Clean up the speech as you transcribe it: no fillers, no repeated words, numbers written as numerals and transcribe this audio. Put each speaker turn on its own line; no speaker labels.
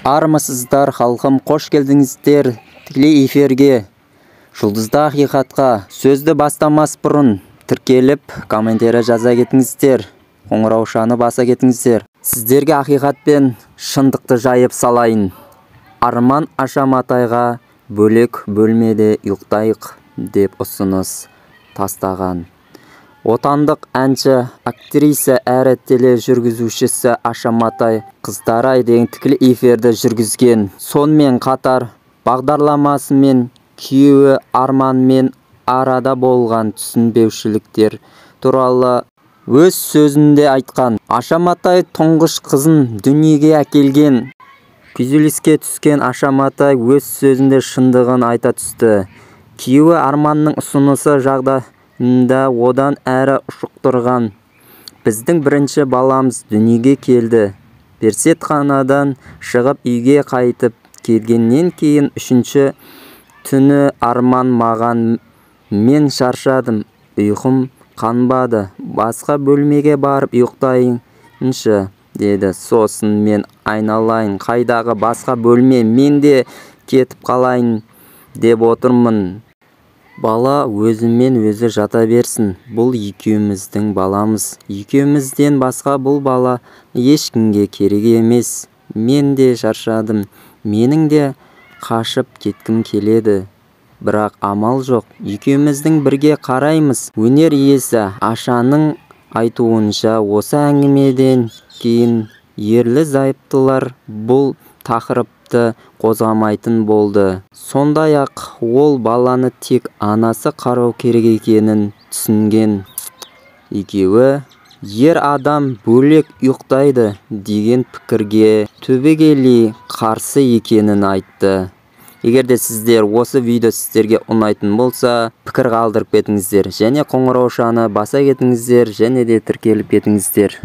Армысыздар, халқым, қош келдіңіздер тікелей эфирге, Жұлдызды ақиқатқа. Сөзді бастамас бұрын тіркеліп, комментарий жаза кетіңіздер, қоңыраушаны баса кетіңіздер. Сіздерге ақиқат пен шындықты жайып салайын. Арман Аша Матайға бөлек бөлмеде ұйықтайық деп ұсыныс тастаған. Отандық әнші, актриса әрі тележүргізушісі Аша Матай «Қыздар-ай» деген тікелей эфирді жүргізген. Сонымен қатар бағдарламасымен күйеуі Арманмен арада болған түсінбеушіліктер туралы өз сөзінде айтқан. Аша Матай тұңғыш қызын дүниеге әкелген. Күйзеліске түскен Аша Матай өз сөзінде шындығын айта түсті. Күйеуі Арманның ұсынысы жағдайында одан әрі ушықтырған. Біздің бірінші баламыз дүниеге келді. Перзентханадан шығып үйге қайтып келгеннен кейін үшінші түні Арман маған: «Мен шаршадым, ұйқым қанбады, басқа бөлмеге барып ұйықтайыншы», – деді. Сосын мен: «Айналайын, қайдағы басқа бөлме, мен де кетіп қалайын деп отырмын. Бала өзімен өзі жата берсін, бұл екеуміздің баламыз, екеумізден басқа бұл бала ешкімге керек емес. Мен де шаршадым, менің де қашып кеткім келеді, бірақ амал жоқ, екеуміздің бірге қараймыз». Өнер иесі Ашаның айтуынша, осы әңгімеден кейін ерлі-зайыптылар бұл тақырыпты қозғамайтын болды. Сондай-ақ ол баланы тек анасы қарау керек екенін түсінген екеуі ер адам бөлек ұйықтайды деген пікірге түбегейлі қарсы екенін айтты. Егер де сіздер осы видео сіздерге ұнайтын болса, пікір қалдырып кетіңіздер және қоңыраушаны баса кетіңіздер және де тіркеліп кетіңіздер.